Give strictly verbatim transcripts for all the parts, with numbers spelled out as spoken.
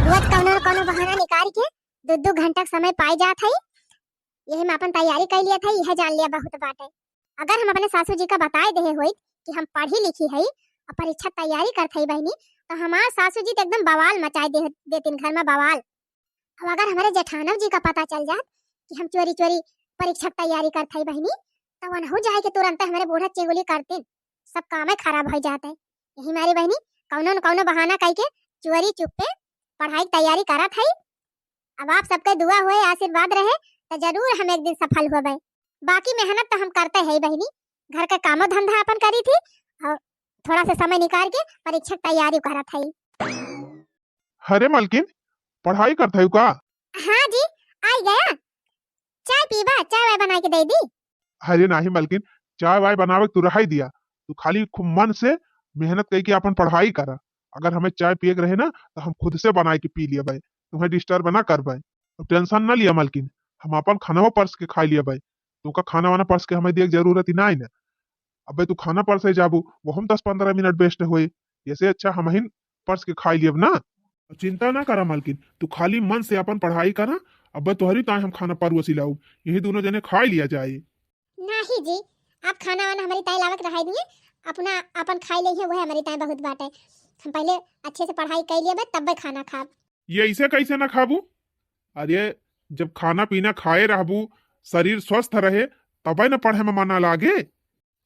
रोज कौनो न कौनो बहाना निकाल के दो दो घंटा के समय पाई जात है, यही में अपन तैयारी कर लिया था, यह जान लिया बहुत बात है। अगर हम अपने सासू जी का बताए देहे होइत कि हम पढ़ी लिखी है और परीक्षा तैयारी करत है बहनी, तो हमार सासू जी तो एकदम बवाल मचाए दे देतीन घर में बवाल। अब अगर हमारे जेठानव जी का पता चल जात कि हम चोरी चोरी परीक्षा की तैयारी करत है बहनी, तो वनहु जाए के तुरंत हमारे बूढ़ा चेंगुली करतीन, सब कामे खराब हो जाते। यही मारे बहनी कौनो न कौनो बहाना कह के चोरी चुप्पे पढ़ाई की तैयारी करत है। अब आप सबके दुआ होए, आशीर्वाद रहे, तो जरूर हम एक दिन सफल होबे। बाकी मेहनत तो हम करते है बहनी, घर के कामो धंधा अपन करी थी और थोड़ा सा समय निकाल के परीक्षा की तैयारी करत है। अरे मलकिन, पढ़ाई करत है का? हाँ जी, आई गया। चाय पीबा, चाय वाय बना के दे दी। अरे नाही मलकिन, चाय वाय बनावे के तू रहाई दिया, तू खाली खूब मन से मेहनत करके अपन पढ़ाई करा। अगर हमें चाय पिए के रहे ना, तो हम खुद से बनाए के पी लिया भाई, तुम्हें डिस्टर्ब ना कर भाई। अब टेंशन ना लिया मलकिन, हम अपन खाना परस के खा लिया भाई, तुमका खाना वाना परस के हमें दिए के जरूरत ही ना है ना। अबे तू खाना परसे जाबू, वो हम दस पन्द्रह मिनट वेस्ट होए, ऐसे अच्छा हम ही परस के खा लियब ना। चिंता ना करा मलकिन, तू खाली मन से अपन पढ़ाई करा। अबे तोहरी ताई हम खाना परोसी लाऊब, यही दोनों जने खा लिया जाए। नाही जी, आप खाना वाना हमारी ताई लावक रहाई दिए, अपना अपन खाई ले, वह हमारी ताई बहुत बात है। हम पहले अच्छे से पढ़ाई कर लिए, तब खाना खाब। ये ऐसे कैसे ना खाबू? अरे, जब खाना पीना खाए रहबू, शरीर स्वस्थ रहे, तबे न पढ़े में मना लागे।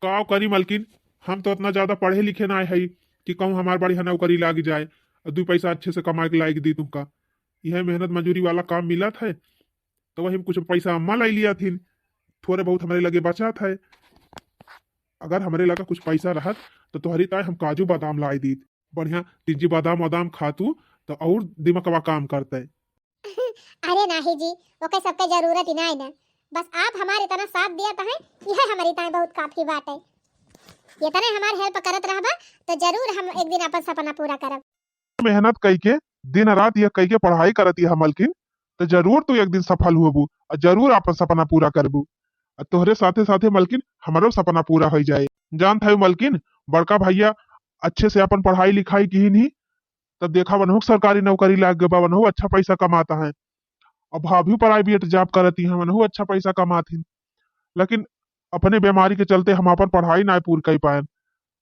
का करी मलकिन, हम तो इतना ज्यादा पढ़े लिखे ना है कि कहूँ हमार बढ़िया नौकरी लाग जाए और दू पैसा अच्छे से कमा के लाग दी तुमका। यह मेहनत मजूरी वाला काम मिलत है, तो वही में कुछ पैसा अम्मा लाई लिया थीन, थोड़े बहुत हमारे लगे बचत है। अगर हमारे लगा कुछ पैसा रहत, तो तोहरी ताई हम काजू बादाम लाई दीत। बढ़िया तिज्जी बादाम वादाम खा तू, तो और दिमागवा काम करते। अरे नाही जी, ओके सबके जरूरत ही नाही ना, बस आप हमारे इतना साथ दिया तो है, यह हमारी ताई बहुत काफी बात है। ये तने हमार हेल्प करत रहबा, तो जरूर हम एक दिन अपन सपना पूरा करब। मेहनत कई के, दिन रात यह कई के पढ़ाई करत यह मलकिन, तो जरूर तू एक दिन सफल होबू और जरूर अपन सपना पूरा करबू। और तोहरे साथे साथे मलकिन हमारो सपना पूरा हो जाए। जानत है मलकिन, बड़का भैया अच्छे से अपन पढ़ाई लिखाई किहिन ही, तब देखा वनहु के सरकारी नौकरी लाग गबा, वनहु अच्छा पैसा कमाता है। अब भाभी प्राइवेट जॉब करती हैं, वनहु अच्छा पैसा कमात हिन। लेकिन अपने बीमारी के चलते हम अपन पढ़ाई ना पूरी कर पाएन।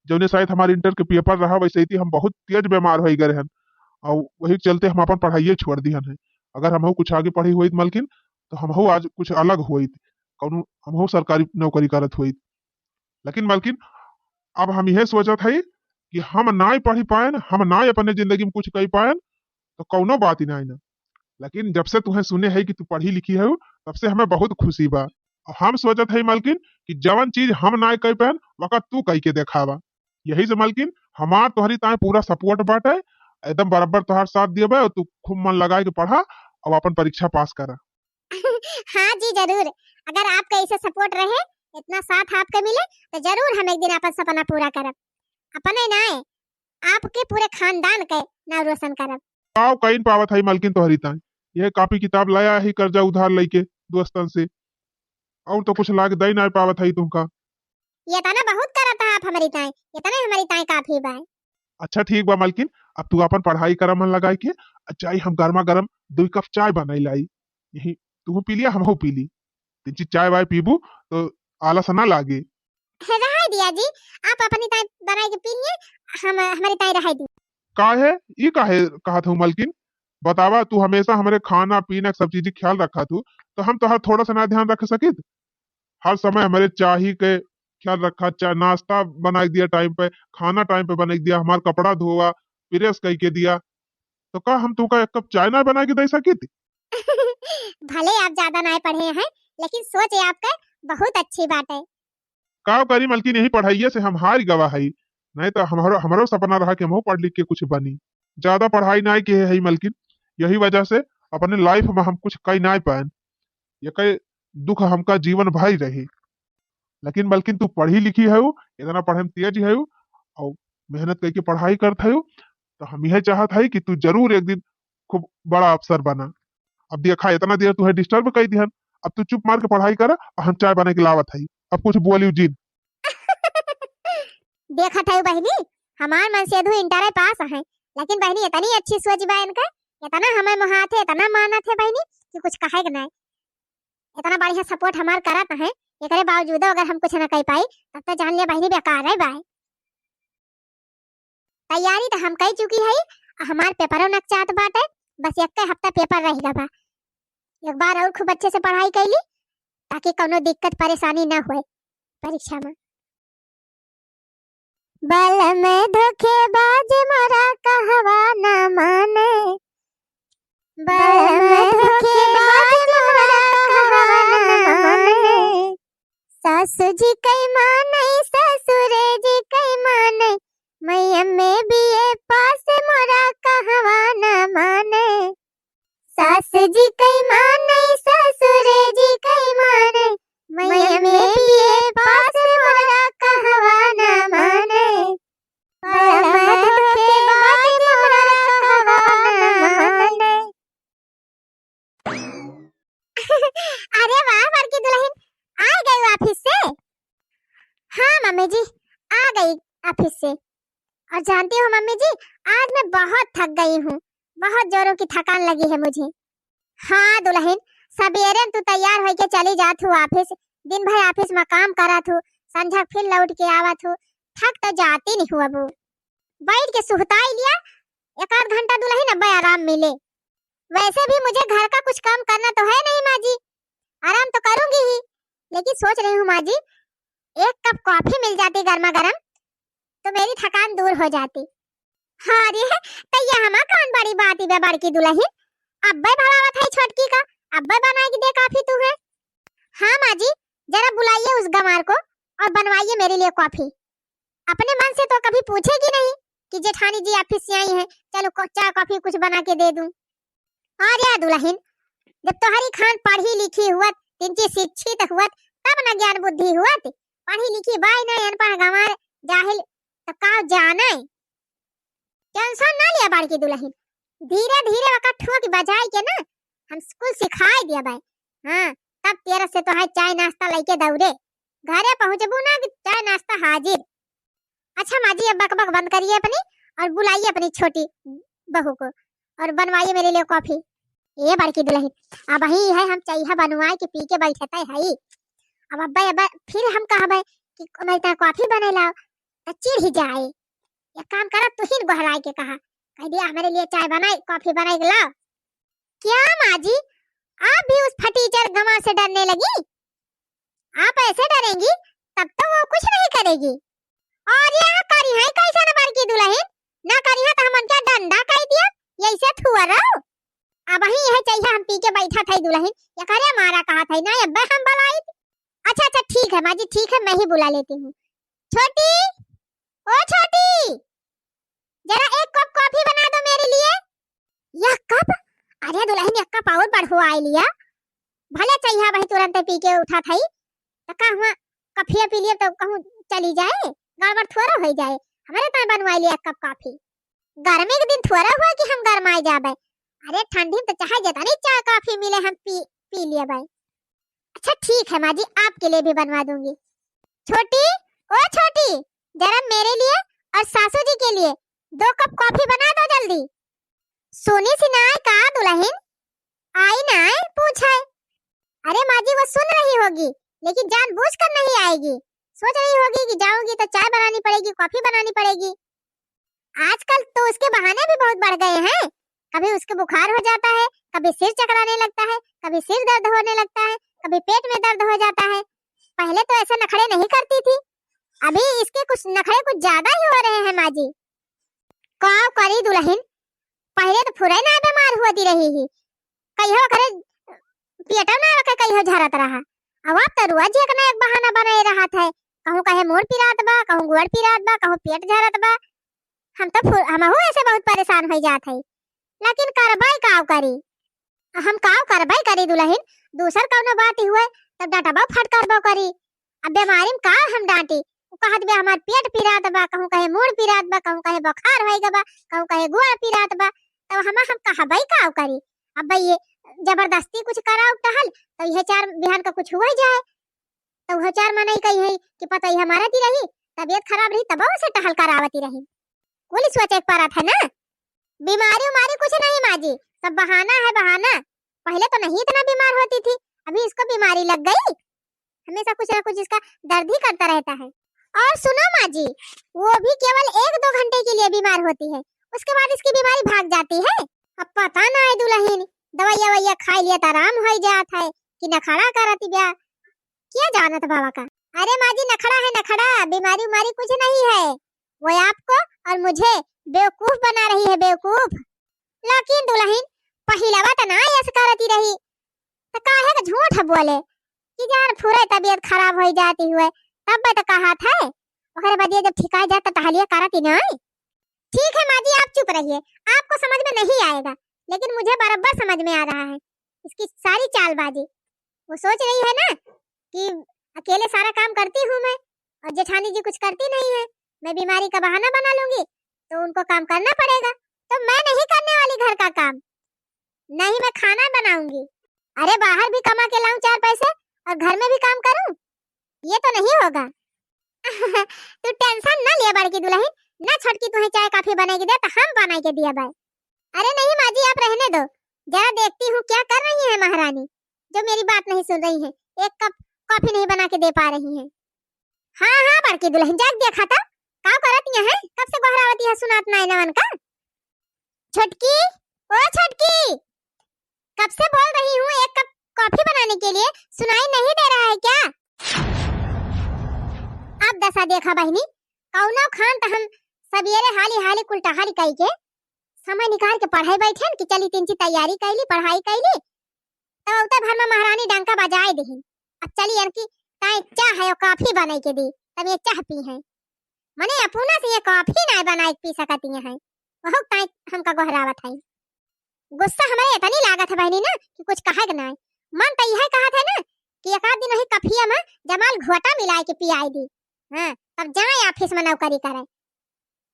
जौने शायद हमारे इंटर के पेपर रहा, वैसे ही हम बहुत तेज बीमार हो गए रहन और वही चलते हम अपन पढ़ाइए छोड़ दिहन है। अगर हमहू कुछ आगे पढ़ी होइत मलकिन, तो हमहू आज कुछ अलग होइत, कौनो हमहू सरकारी नौकरी करत होइत। लेकिन मलकिन, अब हम यह सोचत है कि हम ना पढ़ी पाएन, हम ना अपने जिंदगी में कुछ कर पाएन, तो कौनो बात ही ना है ना। लेकिन जब से तुम्हें सुने है कि तू पढ़ी लिखी है, तब से हमें बहुत खुशी बा। और हम सोचत है मलकिन कि जवन चीज हम ना कर पाएन, वका तू कह के देखावा। यही से मलकिन, हमार तोहरी ताए पूरा सपोर्ट बाटे, एकदम बराबर तोहार साथ देबे और तू खूब मन लगा के पढ़ा और अपन परीक्षा पास करा। हाँ जी, जरूर। अगर आपका ऐसे सपोर्ट रहे, इतना साथ आपके मिले, तो जरूर हम एक दिन अपन सपना पूरा करब। अपने नाए, आपके पूरे खानदान के नाम रोशन करब। का कइन पावत है मलकिन तोहरी ताए? यह कापी किताब लाया है कर्जा उधार लेके दोस्तन से, और तो कुछ लाग दे ना पावत है तुमका। ये तना बहुत करत है आप हमारी ताए, ये तने हमारी ताए काफी बा। अच्छा ठीक बा मलकिन, अब तू अपन पढ़ाई करा मन लगाई के, आ जाई हम गर्मा गर्म दो कप चाय बनाई लाई, यही तू पी लिया, हमहू पी ली। तिनची चाय वाय पीबू तो आलस ना लागे। रहाई दिया जी, आप अपनी ताई बनाई के पी लिए, हम हमारी ताई रहाई दी। काहे, ई काहे कहत हूँ मलकिन? बतावा, तू हमेशा हमारे खाना पीना सब चीज ख्याल रखा तू, तो हम तोहार थोड़ा सा ना ध्यान रख सकित? हर समय हमारे चाही के ख्याल रखा, चाहे नाश्ता बनाई दिया टाइम पे, खाना टाइम पे बनाई दिया, हमार कपड़ा धोवा, प्रेस कई के दिया, तो का हम तुमका एक कप चाय ना बना के दे सकित? भले आप ज्यादा ना पढ़े हैं, लेकिन सोच आपके बहुत अच्छी बाटे। का करी मलकिन, यही पढ़ाइए से हम हार गवा है, नहीं तो हमारो, हमारो सपना रहा कि हमहू पढ़ लिख के कुछ बनी। ज्यादा पढ़ाई ना के है मलकिन, यही वजह से अपने लाइफ में हम कुछ कई ना पाएन। ये कई दुख हमका जीवन भर रही। लेकिन मलकिन तू पढ़ी लिखी है, इतना पढ़े में तेज है और मेहनत करके पढ़ाई करत है, तो हम यह चाहत है कि तू जरूर एक दिन खूब बड़ा अफसर बना। अब देखा, इतना देर तू है डिस्टर्ब कर दिहन, अब तू चुप मार के पढ़ाई करा और हम चाय बना के लावत है। अब कुछ बोलियो जिन। देखत है बहनी, हमार मन से अधू इंटर पास है, लेकिन बहनी इतनी अच्छी सोच बा इनका, इतना हमें मोहात है, इतना मानत है बहिनी कि कुछ कहे के नाय। इतना बढ़िया support हमार करत है, एकरे बावजूदो अगर हम कुछ न कह पाई, तब तो जान लिया बहिनी बेकार है बाय। तैयारी तो हम कई चुकी है, हमार पेपरो नकचात बाटे, बस एक हफ्ता पेपर रह गवा। एक बार और खूब अच्छे से पढ़ाई कैली, ताकि कौनो दिक्कत परेशानी ना होए परीक्षा में। बलम धोखेबाज मोरा कहवा ना माने, बलम धोखेबाज मोरा कहवा ना माने। सासु जी कई माने, ससुरे जी कई माने, मैं एम ए बी ए पास मोरा कहवा ना माने। सास जी कई माने, ससुरे जी कई माने, मैं एम ए बी ए पास मोरा कहवा ना माने। बलम धोखेबाज मोरा कहवा ना माने। अरे वाह बड़की दुलहिन, आ गई office से? हाँ मम्मी जी, आ गई office से। और जानती हो मम्मी जी, आज मैं बहुत थक गई हूँ, बहुत जोरों की थकान लगी है मुझे। हाँ दुलहिन, सबेरे में तू तैयार होके चली जात हू office, दिन भर office में काम करत हू, संझा फिर लौट के आवत हू, थक तो जाती नहीं हू अबू। बैठ के सुहताई लिया, एक आध घंटा दुलहिन अब्बे आराम मिले। वैसे भी मुझे घर का कुछ काम करना तो है नहीं माँ जी, आराम तो करूंगी ही, लेकिन सोच रही हूँ माँ जी, एक कप coffee मिल जाती गर्मा गर्म तो मेरी थकान दूर हो जाती। हाँ रे, तो ये हमा कौन बड़ी बात ही बे बड़की दुलहिन, अब्बे भलावत है छोटकी का, अब्बे बनाई के दे coffee तू है। हाँ माँ जी, जरा बुलाइए उस गंवार को और बनवाइए मेरे लिए coffee। अपने मन से तो कभी पूछेगी नहीं कि जेठानी जी office से आई हैं, चलो को-, चाय coffee कुछ बना के दे दूं। अरे दुलहिन, जब तोहरी खान पढ़ी लिखी हुअत, तिनची शिक्षित हुअत, तब न ज्ञान बुद्धि हुअत। पढ़ी लिखी बाई न, अनपढ़ गंवार जाहिल, त का जाने? Tension ना लिया बड़की दुलहिन, धीरे धीरे ओका ठोक बजाई के ना हम कुल सिखाई दिया बाई। हाँ, तब तेरा से तोहार चाय नाश्ता लेके दौड़े, घरे पहुँचबू ना कि चाय नाश्ता हाजिर। अच्छा माँ जी, अब बकबक बंद करिए अपनी और बुलाइए अपनी छोटी बहू को और बनवाइए मेरे लिए coffee। ए बड़की दुलहिन, अबहीं है हम चइहा बनवाए के पी के बैठते हई। अब अब्बे, अब्बे फिर हम कहबे कि मैं इतना coffee बने लाओ, तो चिढ़ ही जाए। एक काम करा, तू ही न गोहराए के कहा, कह दिया मेरे लिए चाय बनाई, coffee बनाई के लाओ। क्या माँ जी, आप भी उस फटीचर गंवार से डरने लगी? आप ऐसे डरेंगी तब तो वो कुछ नहीं करेगी। और यह करी है कैसे न बड़की दुलहिन, ना करी है तो हमन क्या डंडा कह दिया, यैसे थुआ रहो। अबहीं यह चइहा हम पी के बैठा थे दुलहिन, ये करे मारा कहा थे ना, अब्बे हम बुलाई। अच्छा अच्छा ठीक है माँ जी, ठीक है, मैं ही बुला लेती हूँ। छोटी, ओ छोटी, जरा एक कप coffee बना दो मेरे लिए। एक कप? अरे दुलहिन, एक कप और बढ़वाई लिया, भले चइहा वही तुरंत पी के उठा थई, तो का हुआ, coffee पी लिए तो कहूँ चली जाए, गड़बड़ थोड़ा हो जाए। हमारे ताई बनवाई लिया एक कप coffee। गर्मी के दिन थोड़ा हुआ कि हम गरमाए जाबे, अरे ठंडी में तो चाहे जितनी चाय coffee मिले हम पी, पी लेबे। अच्छा ठीक है माँ जी, आपके लिए भी बनवा दूंगी। छोटी, ओ छोटी, जरा मेरे लिए और सासू जी के लिए दो कप coffee बना दो जल्दी। सुनी सी नाय का दुलहिन, आई नाय पूछे। अरे माँ जी, वो सुन रही होगी, लेकिन जानबूझकर नहीं आएगी। सोच रही होगी कि जाऊंगी तो चाय बनानी पड़ेगी, coffee बनानी पड़ेगी। आजकल तो उसके बहाने भी बहुत बढ़ गए हैं। कभी उसके बुखार हो जाता है, कभी सिर चकराने लगता है, कभी सिर दर्द होने लगता है, कभी पेट में दर्द हो जाता है। पहले तो ऐसे नखड़े नहीं करती थी, अभी इसके कुछ नखड़े कुछ ज्यादा ही हो रहे हैं माँ जी। का करी दुलहिन, पहले तो फुरे ना बीमार होती रही ही, कहियो करे पेटो ना ओके कहियो झरत रहा। अब आप तो रोज एक ना एक बहाना बनाए रहत है, कहूँ कहे मुड़ पिरात बा, कहूँ गोड़ पिरात बा, कहूँ पेट झरत बा। हम तो फु-, हमहू ऐसे बहुत परेशान हो जात है, लेकिन करबे काव करी, हम काव करबे करी दुलहिन, दूसर कौनो बात हुए तब डटबो फटकारबो करी। अब बीमारी में का हम डांटी, उ कहत बे हमार पेट पिरात बा, कहूँ कहे मुड़ पिरात बा, कहूँ कहे बुखार होई गबा, कहूँ कहे गोड़ पिरात बा, तब हम हम कहबे काव करी। अब भाई ये जबरदस्ती कुछ कराव टहल, तो यह चार बिहान का कुछ हुए जाए, तो वह चार मनई कही है कि पता ही हमारा ती रही, तबीयत खराब रही तब से टहल करावती रही। कुल सोचे के परत है ना। बीमारी उमारी कुछ नहीं माँ जी, सब बहाना है, बहाना। पहले तो नहीं इतना बीमार होती थी, अभी इसको बीमारी लग गई। हमेशा कुछ ना कुछ इसका दर्द ही करता रहता है। और सुनो माँ जी, वो भी केवल एक दो घंटे के लिए बीमार होती है, उसके बाद इसकी बीमारी भाग जाती है। अब पता ना है दुल्हन, दवाइया वैया खाई लिया तो आराम हो जात है कि नखड़ा करत बिया, क्या जानत बाबा का। अरे माँ जी, नखड़ा है नखड़ा, बीमारी उमारी कुछ नहीं है। वो आपको और मुझे बेवकूफ बना रही है, बेवकूफ। लेकिन दुल्हन, पहिलवा त ना ऐसे करती रही, त काहे के झूठ बोले कि जान फुरे तबीयत खराब हो जाती हुए, तब तो कहा था। ओकरे बाद ये जब ठिकाए जात त टहलिया करती नहीं। ठीक है माँ जी, आप चुप रहिए, आपको समझ में नहीं आएगा, लेकिन मुझे बराबर समझ में आ रहा है इसकी सारी चालबाजी। वो सोच रही है ना कि अकेले सारा काम करती हूँ मैं और जेठानी जी कुछ करती नहीं है, मैं बीमारी का बहाना बना लूंगी तो उनको काम करना पड़ेगा। तो मैं नहीं करने वाली घर का काम, नहीं मैं खाना बनाऊंगी। अरे बाहर भी कमा के लाऊं चार पैसे और घर में भी काम करूं, ये तो नहीं होगा। तू टेंशन ना लिया बड़की दुल्हन, ना छोटकी तुहे चाय कॉफी बनाई के दे तो हम बनाई के दिया बाय। अरे नहीं माँ जी, आप रहने दो, जरा देखती हूँ क्या कर रही है महारानी, जो मेरी बात नहीं सुन रही है, एक कप कॉफी नहीं बना के दे पा रही है। हाँ हाँ बड़की दुल्हन, जाके देखा था का करत यहाँ है, कब से गोहरावती है, सुनात ना नवन का। छोटकी, ओ छोटकी, कब से बोल रही हूँ एक कप कॉफी बनाने के लिए, सुनाई नहीं दे रहा है क्या? अब दशा देखा बहिनी, कौनो खान त हम सबेरे हाली हाली कुल टहल कई के समय निकाल के पढ़ाई बैठेन कि चली तिनची तैयारी कैली, पढ़ाई कैली, तब उतरे भर में महारानी डंका बजाए देहिन। अब चली इनकी ताई चाह है, कॉफी बनाई के दी, तब ये चाह पी हैं। मने अपना से ये कॉफी ना बनाए के पी सकती हैं, वहु ताई हमका गोहरावत है। गुस्सा हमरे इतनी लागत है बहिनी ना कि कुछ कहे के नाय। मन त यह कहत है ना कि एक आध दिन वही कफिया में जमाल घोटा मिलाए के पियाई दी। हाँ, तब जाए ऑफिस में नौकरी करे।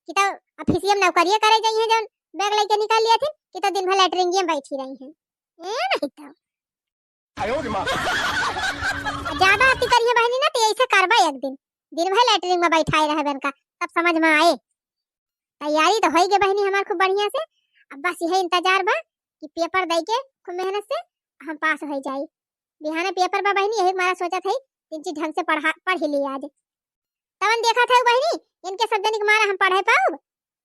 कि तो ऑफिसिया में नौकरिया करे जाई हैं, जौन बैग लेके निकल लिया थी कि तो दिन भर लैटरिंगिया में बैठी रही हैं। ए नहीं तो। ज्यादा अति करिए बहिनी ना तो ऐसे करबा एक दिन, दिन भर लैटरिन में बैठाए रहे बेन का, तब समझ में आए। तैयारी तो होई गई बहिनी हमार खूब बढ़िया से। अब बस यही इंतजार बा कि पेपर दे के खूब मेहनत से हम पास हो जाई। बिहाने पेपर बा बहिनी, यही मारा सोचत है तिनची ढंग से पढ़ा, पढ़ ही ली आज। तवन देखत है बहिनी, इनके सब जनी के मारा हम पढ़े पाउब।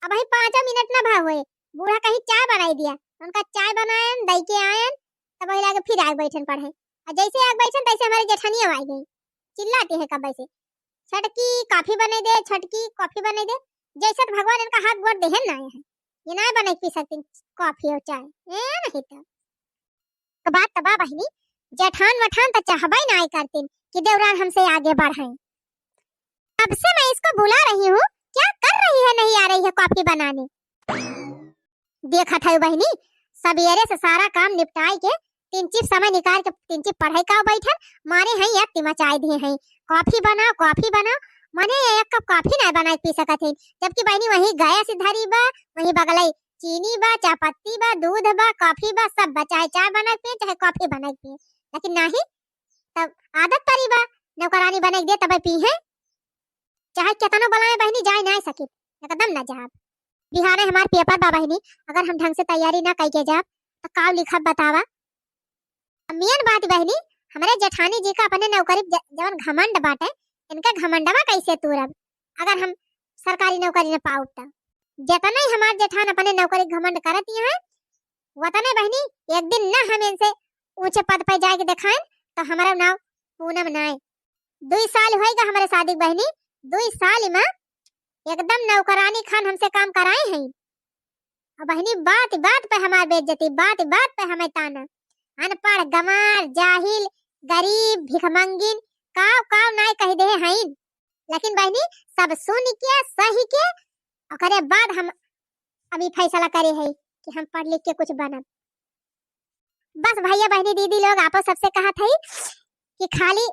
अब वही पाँचों मिनट ना भा होए, बूढ़ा कहीं चाय बनाई दिया, उनका चाय बनायन, दई के आयन, तब वही लागे फिर आए बैठन पढ़े। और जैसे आगे बैठन तैसे हमारी जेठानिया आई गई, चिल्लाती है कब से, "छोटकी कॉफी बने दे, छोटकी कॉफी बने दे।" जैसे तो भगवान इनका हाथ गोड़ देहन ना आए हैं, ये ना बने पी सकती कॉफी और चाय। ए नहीं तो। एक बात तो बा बहिनी, जेठान वठान तो चाहबे ना करतीन कि देवरान हमसे आगे बढ़े। कब से मैं इसको बुला रही हूँ, क्या कर रही है, नहीं आ रही है कॉफी बनाने। देखत है बहिनी, सबेरे से सारा काम निपटाए के तिनची समय निकाल के तिनची पढ़ाई का बैठन, मारे हैं या तिमचाई दिए हैं, कॉफी बनाओ, कॉफी बनाओ। माने एक कप कॉफी ना बनाए पी सकत है, जबकि बहिनी वही गैस धरी बा, वही बगलई चीनी बा, चाय पत्ती बा, दूध बा, कॉफी बा, सब बा, चाहे चाय बनाए पिए, चाहे कॉफी बनाए पिए, लेकिन नहीं, तब आदत परी बा, नौकरानी बनाए दे तबे पी हैं, चाहे केतनो बुलाए बहिनी, जाए ना सकित, एकदम ना जाब। बिहाने हमार पेपर बा बहिनी, अगर हम ढंग से तैयारी ना कई के जाब तो का लिखब बतावा। मेन बात बहिनी, हमरे जेठानी जी का अपने नौकरी ज-, जवन घमंड बाटे, इनका घमंडवा कैसे तूरब? अगर हम सरकारी नौकरी न पाउब त। जितना ही हमार जेठान अपने नौकरी घमंड करत ही हैं, वतने बहिनी एक दिन ना हम इनसे ऊंचे पद पे जाके दिखाएं तो हमारा नाव पूनम नाय। दुई साल होइगा हमरे शादी के बहिनी, दुई साल में एकदम नौकरानी खान हमसे काम कराए हैं। अब बहिनी बात बात पे हमार बेइज्जती, बात बात पे हमें ताना, अनपढ़, गंवार, जाहिल, गरीब, भिखमंगिन, काव काव नाय कह दे हैं। लेकिन बहिनी सब सुन के सही के ओकरे बाद हम अभी फैसला करे हैं कि हम पढ़ लिख के कुछ बनब। बस भैया बहिनी दीदी लोग आपो सबसे कहत है कि खाली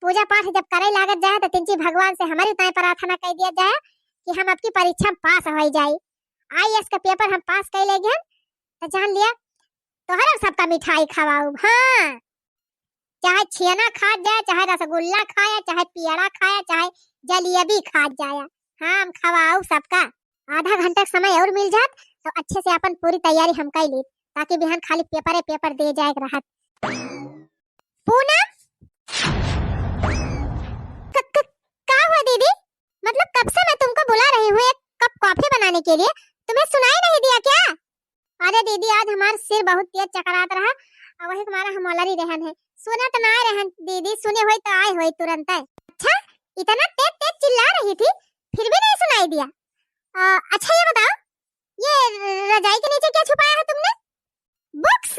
पूजा पाठ जब करे लागत जाए तो तिनची भगवान से हमारी उतना प्रार्थना कर दिया जाए कि हम आपकी परीक्षा में पास हो जाए। आईएएस का पेपर हम पास कर ले गए तो जान लिया तोहरा सबका मिठाई खवाऊब। हाँ, चाहे छेना खात जाए, चाहे रसगुल्ला खाया, चाहे पेड़ा खाया, चाहे जलेबी खात जाया, हाँ हम खवाऊब सबका। आधा घंटा के समय और मिल जात तो अच्छे से अपन पूरी तैयारी हम कइ ली, ताकि बिहान खाली पेपरे पेपर दे जाए के रहत। पूनम, क-, क-, का हुआ दीदी? मतलब कब से मैं तुमको बुला रही हूँ एक कप कॉफी बनाने के लिए, तुम्हें सुनाई नहीं दिया क्या? अरे दीदी, आज हमार सिर बहुत तेज चकरात रहा, और वही तुम्हारा हम अलरी रहन है, सुनत ना रहन दीदी, सुने होई तो आए होई तुरंत। अच्छा, इतना तेज तेज चिल्ला रही थी, फिर भी नहीं सुनाई दिया। अ, अच्छा ये बताओ, ये रजाई के नीचे क्या छुपाया है तुमने? बुक्स?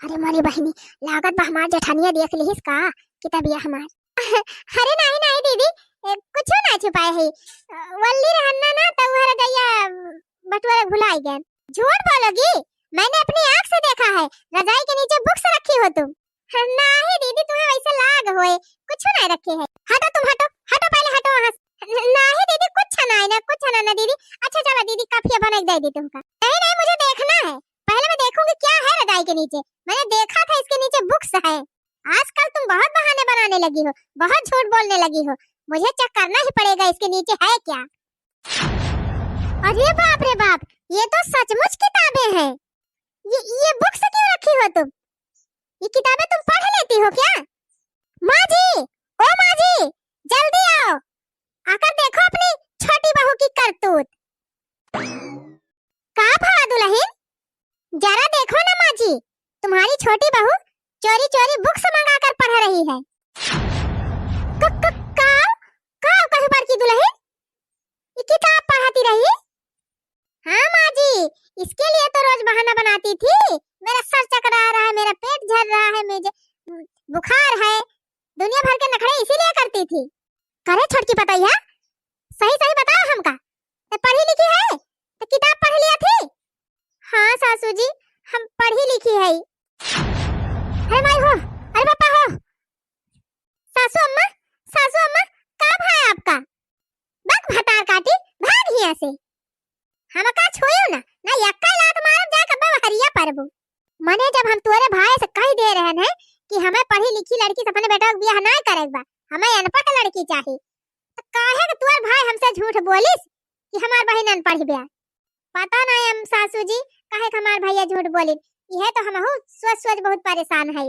अरे मोरी बहिनी, लागत बा हमार जेठानिया देख लिहिस का किताबिया हमार। अरे नहीं नहीं दीदी, ए, कुछ ना छुपाए है। अ, वल्ली रहन ना ना, तो वह रजाइया बटुआ भुलाई गए। झूठ बोलोगी, मैंने अपनी आंख से देखा है, रजाई के नीचे बुक्स रखी हो तुम। हाँ, नाही दीदी, तुम्हें वैसे लाग होए, कुछ नहीं रखे है। हटो तुम, हटो, हटो, पहले हटो वहाँ से। न-, नाही दीदी, कुछ ना है ना, कुछ ना ना दीदी। अच्छा चलो दीदी, कॉफी बना के दे दी तुमका। नहीं नहीं, मुझे देखना है, पहले मैं देखूंगी क्या है रजाई के नीचे। मैंने देखा था इसके नीचे बुक्स है। आजकल तुम बहुत बहाने बनाने लगी हो, बहुत झूठ बोलने लगी हो, मुझे चेक करना ही पड़ेगा इसके नीचे है क्या। अरे बाप रे बाप, ये तो सचमुच किताबें हैं। ये, ये बुक्स क्यों रखी हो तुम? ये किताबें तुम पढ़ लेती हो क्या? माँ जी, ओ माँ जी, जल्दी आओ, आकर देखो अपनी छोटी बहू की करतूत। का भवा दुलहिन, जरा देखो ना माँ जी, तुम्हारी छोटी बहू चोरी चोरी बुक्स मंगा कर पढ़ रही है। क-, क-, का, का कही बड़की दुलहिन, ये किताब पढ़ती रही? हाँ माँ जी, इसके लिए तो रोज बहाना बनाती थी, मेरा सर चकरा रहा है, मेरा पेट झड़ रहा है, मुझे बुखार है, दुनिया भर के नखरे इसीलिए करती थी। करे छोटकी पतोहिया, सही सही बताओ हमका, ते पढ़ी लिखी है, ते किताब पढ़ लिया थी? हाँ सासू जी, हम पढ़ी लिखी है। अरे माई हो, अरे पापा हो, सासू अम्मा, सासू अम्मा, का भा आपका? बक भतार काटी, भाग हियां से। हमका छुयो ना, ना यक्का लात मारब जा कब्बा बहरिया परबू। मने जब हम तोरे भाई से कह दे रहन है कि हमें पढ़ी लिखी लड़की से अपने बेटा के बियाह ना करे के बा, हमें अनपढ़ लड़की चाही, तो काहे के तोर भाई हमसे झूठ बोलिस कि हमार बहिन अनपढ़ बिया? पता ना हम सासू जी, काहे के हमार भैया झूठ बोलिन, यह तो हमहू सोच सोच बहुत परेशान है।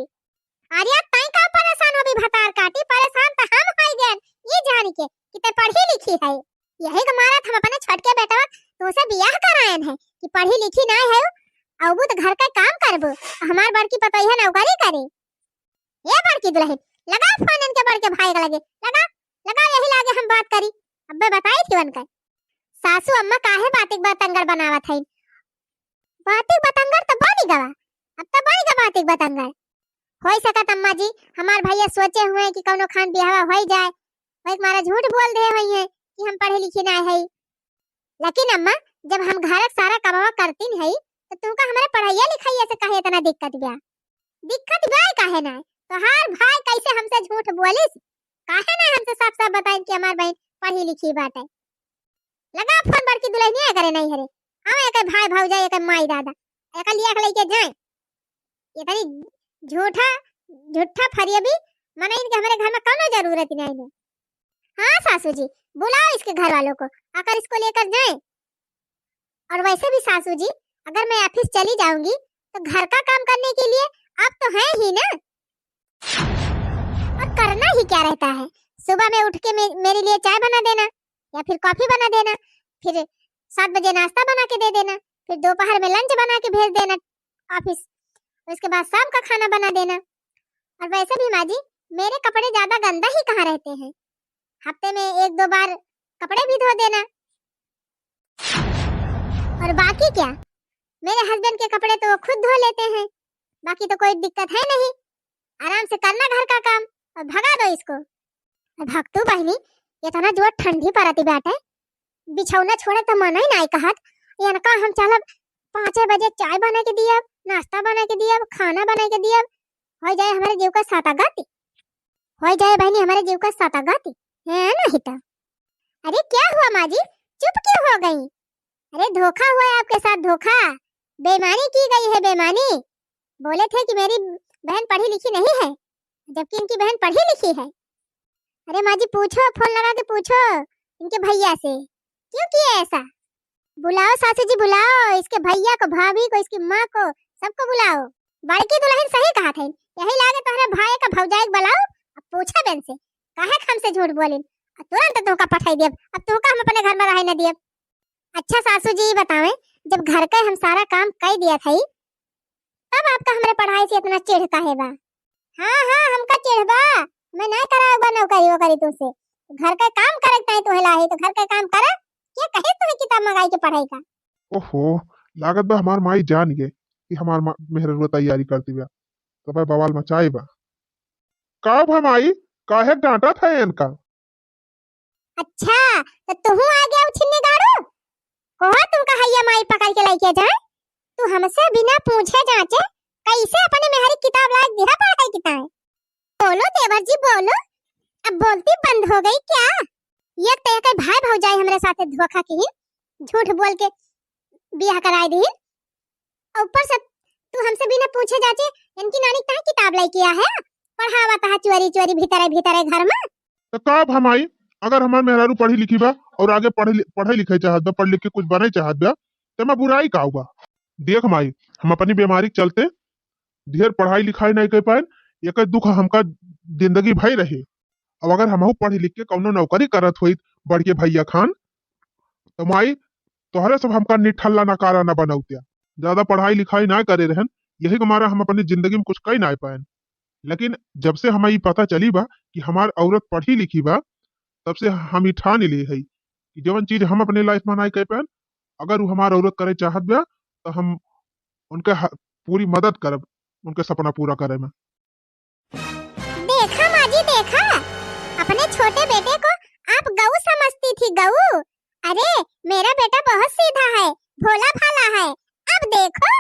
अरे तई का परेशान होबी भतार काटी, परेशान त हम होई गएन ई जान के कि ते पढ़ी लिखी है। यही के मारत हम अपने छोटके बेटवा तुमसे बियाह करायन है कि पढ़ी लिखी ना है, अबू तो घर का काम करबू, हमार बड़की पतोहिया नौकरी करे। ए बड़की दुलहिन, लगा फोन इनके बड़के भाई के लगे, लगा, लगा यही लागे हम बात करी, अब्बे बताई थी उनके। सासू अम्मा काहे बातिक बतंगड़ बनावत हईन? बातिक बतंगड़ तो बनी गवा, अब तो बनी गवा बातिक बतंगड़। होई सकत अम्मा जी, हमार भैया सोचे हुए कि कौनो खान बियाहवा होई जाए, वही मारा झूठ बोल दे हुई है कि हम पढ़े लिखे ना है। लेकिन अम्मा, जब हम घर का सारा कमवा करतीन है, तो तुमका हमारे पढ़ाइया लिखाइया से काहे इतना दिक्कत बा? दिक्कत बा काहे ना? तोहार भाई कैसे हमसे झूठ बोलिस? काहे ना हमसे साफ साफ बताइन कि हमार बहन पढ़ी लिखी बाटे? लगा फोन बड़की दुलहिनिया करे नहीं हरे। हम एक भाई भौजाई, एक माई दादा, एक लिया के लेके जाए। ये तनी झूठा, झूठा फरियबी, मने इनके हमारे घर में कौनो जरूरत नहीं है। हाँ सासू जी, बुलाओ इसके घर वालों को, आकर इसको लेकर जाए। और वैसे भी सासू जी, अगर मैं ऑफिस चली जाऊंगी तो घर का काम करने के लिए आप तो हैं ही ना। और करना ही क्या रहता है, सुबह में उठ के मे-, मेरे लिए चाय बना देना या फिर कॉफी बना देना, फिर सात बजे नाश्ता बना के दे देना, फिर दोपहर में लंच बना के भेज देना ऑफिस, उसके बाद शाम का खाना बना देना। और वैसे भी माँ जी, मेरे कपड़े ज्यादा गंदा ही कहाँ रहते हैं, हफ्ते में एक दो बार कपड़े भी धो देना। और बाकी क्या, मेरे हस्बैंड के कपड़े तो वो खुद धो लेते हैं, बाकी तो कोई दिक्कत है नहीं, आराम से करना घर का काम और भगा दो इसको। और भक्तू बहिनी, इतना जोर ठंडी पड़ती बाटे, बिछौना छोड़े तो मन ही नहीं कहत। इनका हम चलब पाँचे बजे चाय बना के दियब, नाश्ता बना के दियब, खाना बना के दियब, हो जाए हमारे जीव का साता गाती, हो जाए बहनी हमारे जीव का साता गाती, है नहीं तो। अरे क्या हुआ माँ जी, चुप क्यों हो गई? अरे धोखा हुआ है आपके साथ, धोखा, बेईमानी की गई है, बेईमानी। बोले थे कि मेरी बहन पढ़ी लिखी नहीं है, जबकि इनकी बहन पढ़ी लिखी है। अरे माँ जी पूछो, फोन लगा के पूछो इनके भैया से, क्यों किए ऐसा? बुलाओ सासू जी, बुलाओ इसके भैया को, भाभी को, इसकी माँ को, सबको बुलाओ। बड़की दुलहिन सही कहत है, यही लागे तोहरे भाई का भौजाई के बुलाओ, अब पूछा बेन से, काहे के हमसे झूठ बोलिन, अब तुरंत तोहका पठाई देब, अब तोहका हम अपने घर में रहे न देब। अच्छा सासू जी, ई बतावें, जब घर के हम सारा काम कई दिया था, तब आपका हमरे पढ़ाई से इतना चिढ़ काहे बा? हाँ, हाँ, हमका चिढ़ बा, मैं नहीं कराउबा नौकरी वोकरी तुमसे। घर के काम करे के ताई तुहे लाही, तो घर के काम करे, के कहे तुम्हें किताब मंगाई के पढ़ाई का? ओहो, लागत बा हमार माई जान गए कि हमार मा-, मेहररुआ तैयारी करती बा, तो भाई बवाल मचाए बा। का भा माई, काहे डांटत है इनका? अच्छा, तो तुहू आ गया उछिन्नी गाड़ू? कहो तुमका हैया माई पकड़ के लेके जाए? तू हमसे बिना पूछे जांचे कैसे अपने मेहरी किताब लायक दिहा पढ़ाई किताए? बोलो देवर जी, बोलो, अब बोलती बंद हो गई क्या? ये तो एक भाई भौजाई हमरे साथे धोखा किहिन, झूठ बोल के बियाह कराए दिहिन, और ऊपर से तू हमसे बिना पूछे जांचे इनकी नानी कहाँ किताब लेके आ है, पढ़ावा तहा चोरी चोरी भीतरे भीतरे घर में। तो का भा माई, अगर हमार मेहरारू पढ़ी लिखी बा और आगे पढ़े लि-, पढ़े लिखे चाहत बा, पढ़ लिख के कुछ बने चाहत बा, तो मैं बुराई का बा? देख माई, हम अपनी बीमारी के चलते ढेर पढ़ाई लिखाई नहीं कर पाए, एक दुख हमका जिंदगी भर रहे। अब अगर हमहू पढ़ लिख के कौनो नौकरी करत होइत बड़के भैया खान, तो माई तोहरे सब हमका निठल्ला नकारा ना बनौतिया। ज्यादा पढ़ाई लिखाई ना करे रहन, यही के मारा हम अपनी जिंदगी में कुछ कई ना पाएन। लेकिन जब से हमें ई पता चली बा कि हमार औरत पढ़ी लिखी बा, तब से हम ई ठान ली है कि जवन चीज हम अपने लाइफ में ना कर पाएन, अगर वो हमार औरत करे चाहत बा, तो हम उनके ह-, पूरी मदद करब उनके सपना पूरा करे में। देखा माँ जी, देखा, अपने छोटे बेटे को आप गऊ समझती थी, गऊ। अरे, मेरा बेटा बहुत सीधा है, भोला भाला है। अब देखो।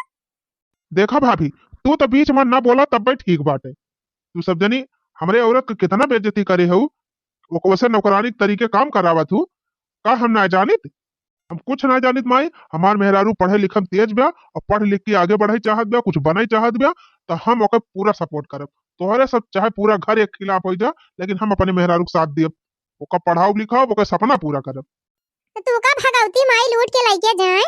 देखा भाभी, तू तो बीच में ना बोला, तब भी ठीक बाटे। तू सब जनी हमरे औरत के कितना बेइज्जती करे हऊ, ओकसे नौकरानी के तरीके काम करावत हूँ। का हम ना जानित? हम कुछ ना जानित माई, हमार मेहरारू पढ़े लिखे में तेज बा और पढ़ लिख के आगे बढ़े चाहत बा, कुछ बने चाहत बा, तो हम ओके पूरा सपोर्ट करब। तोहरे सब चाहे पूरा घर एक खिलाफ हो जा, लेकिन हम अपने मेहरारू के साथ दियब, ओका पढ़ाओ लिखाओ, ओके सपना पूरा करब। तो तू का भगवती माई लूट के लेके जाए?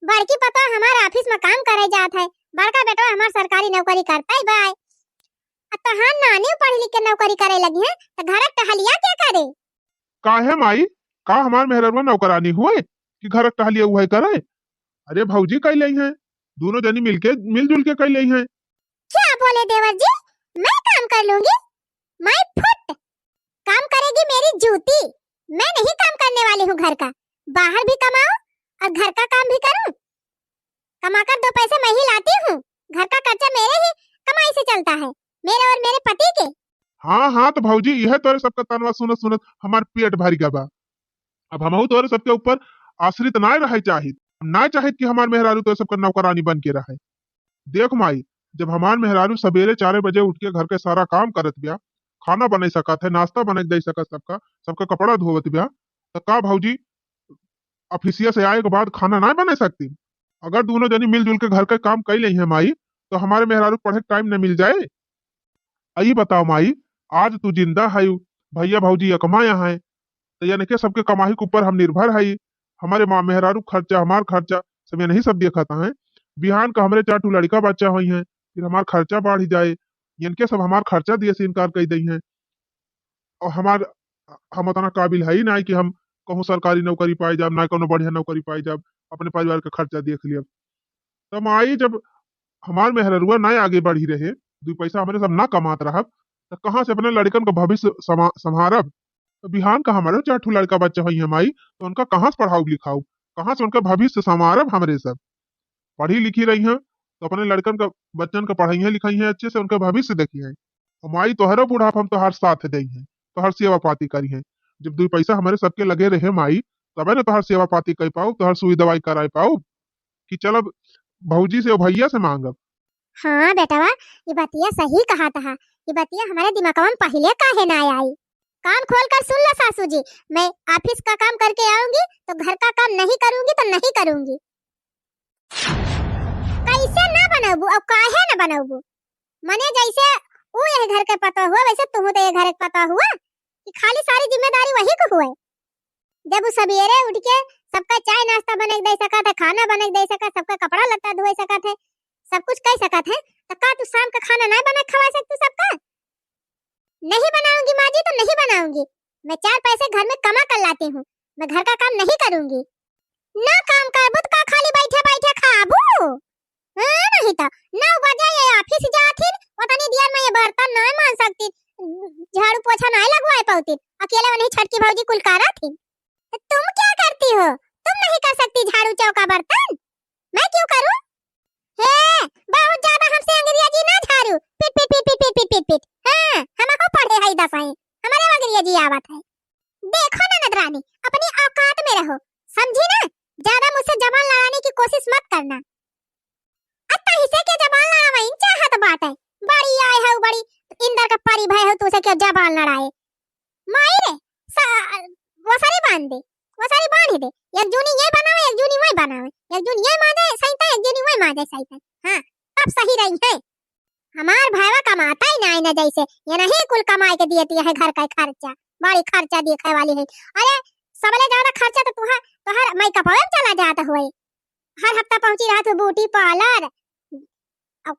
बड़की पतोह हमार ऑफिस में काम करे जात है, बड़का बेटवा हमार सरकारी नौकरी करता ही बा। अब तोहार नानी पढ़ लिख के नौकरी करे लगी है, तो घर के टहलिया क्या करे? काहे माई, का हमार मेहररुआ नौकरानी हुए कि घर के टहलिया उहे करे? अरे भौजी कई लई हैं, दोनों जनी मिलके, मिलजुल के कई लई हैं। क्या बोले देवर जी, मैं काम कर लूंगी? माई फुट, काम करेगी मेरी जूती। मैं नहीं काम करने वाली हूँ घर का, बाहर भी कमाओ और घर का काम भी करूँ। कमाकर दो पैसे मैं ही लाती हूँ, घर का खर्चा मेरे ही कमाई से चलता है, मेरे और मेरे पति के। हाँ, हाँ, तो भौजी, यह तोरे सबका तनवा सुनत सुनत हमार पेट भर गया बा। अब हमहू तोरे सबके ऊपर आश्रित ना रहे चाहित, हम ना चाहित कि हमार मेहरारू तोरे सबका नौकरानी बन के रहे। देख माई, जब हमार मेहरारू सबेरे चारे बजे उठ के घर के सारा काम करत बिया, खाना बना सकत है, नाश्ता बना दे सकत सबका, सबका कपड़ा धोवत बिया, तो का भौजी ऑफिसिया से आए के बाद खाना ना बना सकती? अगर दोनों जनी मिलजुल के घर के काम कई लई है माई, तो हमारे मेहरारू पढ़े के टाइम न मिल जाए। अई बताओ माई, आज तू जिंदा है, भैया भौजी अकमा यहाँ है, तो यानी के सबके कमाई के ऊपर हम निर्भर है। हमारे माँ मेहरारू खर्चा, हमार खर्चा सब यही सब देखत हैं। बिहान का हमरे चार ठो लड़का बच्चा हुई हैं, फिर हमार खर्चा बढ़ जाए, इनके सब हमार खर्चा दिए से इनकार कर दई हैं। और हमार, हम उतना काबिल है ही ना कि हम कहूँ सरकारी नौकरी पाए जाब, ना कोनो बढ़िया नौकरी पाए जाब, अपने परिवार का खर्चा देख लियब। तो माई, जब हमार मेहररुआ ना आगे बढ़ी रहे, दू पैसा हमरे सब ना कमात रहब, तो कहाँ से अपने लड़कन का भविष्य समा-, संभारब? तो बिहान का हमारे चार ठो लड़का बच्चा हुई है माई, तो उनका कहाँ से पढ़ाऊब लिखाऊब, कहाँ से उनका भविष्य संवारब? हमरे सब पढ़ी लिखी रही हैं, तो अपने लड़कन का, बच्चन का पढ़ाई है लिखाई है अच्छे से, उनका भविष्य देखी है। और माई, तोहरे बुढ़ाप हम तोहार साथ दई हैं, तोहार सेवा पाती करी हैं। जब दू पैसा हमारे सबके लगे रहे माई, तबे न तोहार सेवा पाती कर पाऊब, तोहार सुई दवाई कराए पाऊब कि चलब भौजी से और भैया से मांगब। हाँ बेटवा, ये बतिया सही कहा तहा। ये बतिया हमारे दिमागवा में पहिले काहे ना आई? कान खोल कर सुन लो सासू जी, मैं ऑफिस का काम करके आऊंगी तो घर का काम नहीं करूंगी तो नहीं करूंगी। कैसे ना बनौबू और काहे ना बनौबू? मने जैसे ऊ यह घर के पतोह हुआ, वैसे तुहू तो यह घर के पतोह हुआ कि खाली सारी जिम्मेदारी वही को हुए। जब ऊ सबेरे उठ के सबका चाय नाश्ता बना के दे सकत है, खाना बना के दे सकत, सबका कपड़ा लत्ता धोए सकत है, सब कुछ कर सकत है, तो का तू शाम का खाना नहीं बना के खवा सकती सबका? नहीं बनाऊंगी माँ जी, तो नहीं बनाऊंगी। मैं चार पैसे घर में कमा कर लाती हूँ, मैं घर का काम नहीं करूंगी। ना काम करबू तो का खाली बैठे बैठे खाबू? हाँ, नहीं तो नौ बजे ये office जाथिन, उतनी देर में ये बर्तन नहीं मांज सकती, झाड़ू पोछा नहीं लगवाए पाती, अकेले वही छटकी भौजी कुल करा थी। तो तुम क्या करती हो? तुम नहीं कर सकती झाड़ू चौका बर्तन? मैं क्यों करूं? हे, बहुत ज्यादा हमसे अंग्रेजी ना झाड़ू, पिट, पिट, पिट। हाँ, हमहू पढ़े हई दसवीं, हमरे अंग्रेजी आवत है। देखो ननद रानी, अपनी औकात में रहो, समझी ना? ज्यादा मुझसे जबान लड़ाने की कोशिश मत करना। अत्ता हिसे के जबान लड़ावइन चाहत बाटे, बड़ी आए हो, बड़ी इंदर का परी भय हो, तुसे के जबान लड़ाए? माई रे, सा-, वसारी बांध दे, वसारी बांध दे। एक जूनी ये बनावे, एक जूनी वही बनावे, एक जूनी ये मांजे सैता, एक जूनी वही मांजे सैता। हाँ, तब सही रही है। हमार भाईवा कमाता ही नाई ना, जैसे ये नहीं कुल कमाई के दिए है घर का खर्चा, बड़ी खर्चा देखे वाली है। अरे, सबले ज्यादा खर्चा तो तुहार, तुहार मेकअप में चला जाता हुए। हर हफ्ता पहुंची रहत हो beauty parlour। अब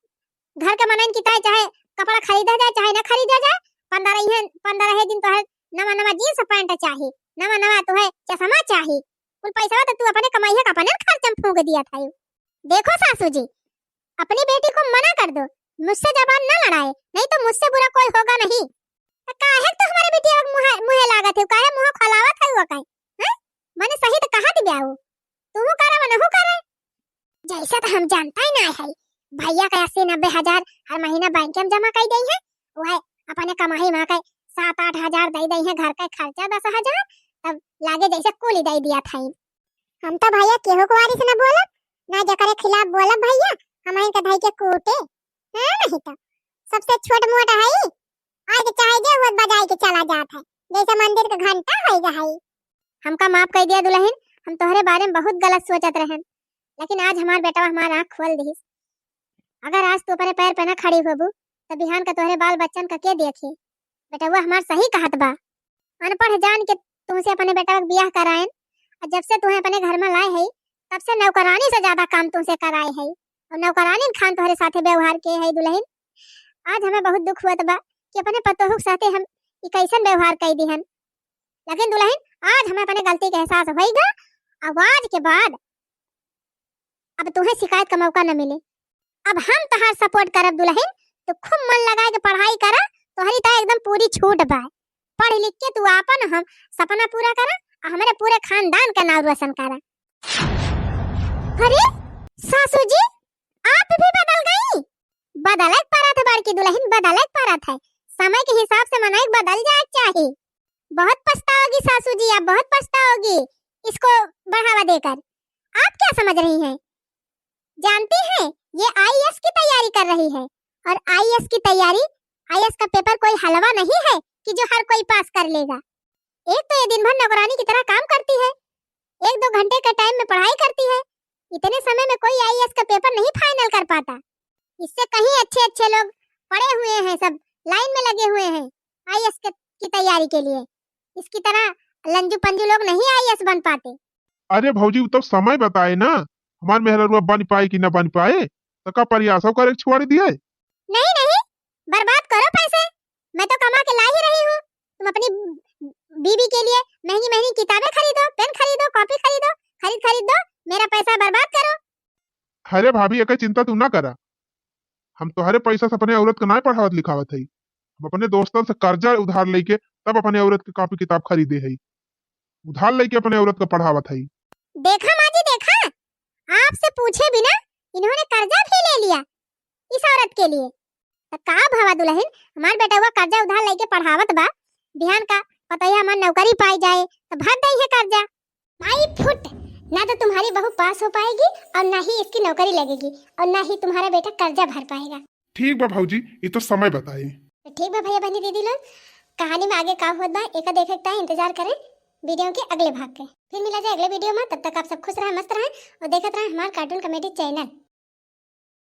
घर के मनइन की तरह चाहे कपड़ा खरीदा जाए, चाहे न खरीदा जाए, पंद्रह ही, पंद्रह ही दिन तोहर नवा नवा jeans pant चाही, नवा नवा तोहे चश्मा चाही, कुल पैसा तो तू अपने कमाई है, अपने खर्च में फूंक दिया था। देखो सासू जी, अपनी बेटी को मना कर दो, मुझसे जबान न लड़ाए, नहीं तो मुझसे बुरा कोई होगा नहीं। तो काहे तो हमारे बिटिया के मुँहे, मुँहे लागत है, काहे मुँह खोलावत है वो काहे? हैं? मने सही तो कहा दिया हो, तू करा मनहु करे। जैसे तो हम जानता ही ना है, भैया का अस्सी नब्बे हजार हर महीना बैंक में जमा कर दे है, वह अपने कमाई में के सात आठ हजार दे दे है, घर का खर्चा दस हजार, तब लागे जैसे कुल ही दे दिया था। हम तो भैया केहू के वारिस न बोलब, ना जकरे खिलाफ बोलब भैया, हम इनके धई के कूटे। हाँ, नहीं तो सबसे छोट मोट है, आज चाहे जे हुआ बजाए के चला जात है, जैसे मंदिर के घंटा होई है। हमका माफ कर दिया दुल्हन, हम तोहरे बारे में बहुत गलत सोचत रहन, लेकिन आज हमार बेटवा हमार आँख खोल दिहिस। अगर आज तू अपने पैर पे ना खड़ी होबू, तो बिहान का तोहरे बाल बच्चन का के देखी? बेटवा हमार सही कहत बा। अनपढ़ जान के तुमसे अपने बेटवा के बियाह करायन, और जब से तुम्हें अपने घर में लाए है, तब से नौकरानी से ज्यादा काम तुमसे कराए है, और नौकरानी खान तोहरे साथे व्यवहार के है दुल्हन। आज हमें बहुत दुख हुआ बा कि अपने पतोहू के साथे हम ई कैसन व्यवहार कर दिहन। लेकिन दुल्हन, आज हमें अपने गलती के एहसास होइगा। अब आज के बाद अब तुम्हें शिकायत का मौका न मिले। अब हम तोहार support करब दुल्हन, तो खूब मन लगा के पढ़ाई करा, तोहरी तो एकदम पूरी छूट बा। पढ़ लिख के तू आपन हम सपना पूरा करा, और हमारे पूरे खानदान का नाम रोशन करा। अरे सासू जी, आप भी बदल गई? बदलक परत है बड़की दुल्हन, बदलक परत है। समय के हिसाब से मनई बदल जाए के चाही। बहुत पछताओगी सासू जी, आप बहुत पछताओगी इसको बढ़ावा देकर। आप क्या समझ रही हैं? जानती हैं, ये आईएएस की तैयारी कर रही है, और आईएएस की तैयारी, आईएएस का पेपर कोई हलवा नहीं है कि जो हर कोई पास कर लेगा। एक तो ये दिन भर नौकरानी की तरह काम करती है, एक दो घंटे के टाइम में पढ़ाई करती है, इतने समय में कोई आईएएस का पेपर नहीं फाइनल कर पाता। इससे कहीं अच्छे अच्छे लोग पढ़े हुए हैं, सब लाइन में लगे हुए हैं आईएएस के, की तैयारी के लिए। इसकी तरह लंजू पंजू लोग नहीं आईएएस बन पाते। अरे भौजी, उ तो समय बताए ना, हमार मेहररुआ बन पाए कि ना बन पाए, तो का प्रयासो करे के छोड़ दिए? नहीं नहीं, बर्बाद करो पैसे, मैं तो कमा के ला ही रही हूँ। तुम अपनी बीवी के लिए महंगी महंगी किताबें खरीदो, पेन खरीदो, कॉपी खरीदो, खरीद खरीद दो, मेरा पैसा बर्बाद करो। अरे भाभी, एकर चिंता तू ना करा, हम तोहरे पैसा से अपने औरत के ना पढ़ावत लिखावत हई, हम अपने दोस्तन से कर्जा उधार लेके तब अपने औरत के कॉपी किताब खरीदे हई, उधार लेके अपने औरत के पढ़ावत हई। देखा माँ जी, देखा, आपसे पूछे बिना इन्होंने कर्जा भी ले लिया इस औरत के लिए। तो का भवा दुल्हन, हमार बेटवा कर्जा उधार लेके पढ़ावत बा, बिहान का पतोहिया हमार नौकरी पाई जाए तो भर दई है कर्जा। माई फुट, ना तो तुम्हारी बहू पास हो पाएगी और ना ही इसकी नौकरी लगेगी और ना ही तुम्हारा बेटा कर्जा भर पाएगा। ठीक बा भौजी, ये तो समय बताए। तो ठीक बा भैया बहनी दीदी लोग, कहानी में आगे का होत बा एका देखे के ताई इंतजार करें वीडियो के अगले भाग के। फिर मिला जाए अगले वीडियो में, तब तक आप सब खुश रहें, मस्त रहें और देखत रहें हमार कार्टून कॉमेडी चैनल।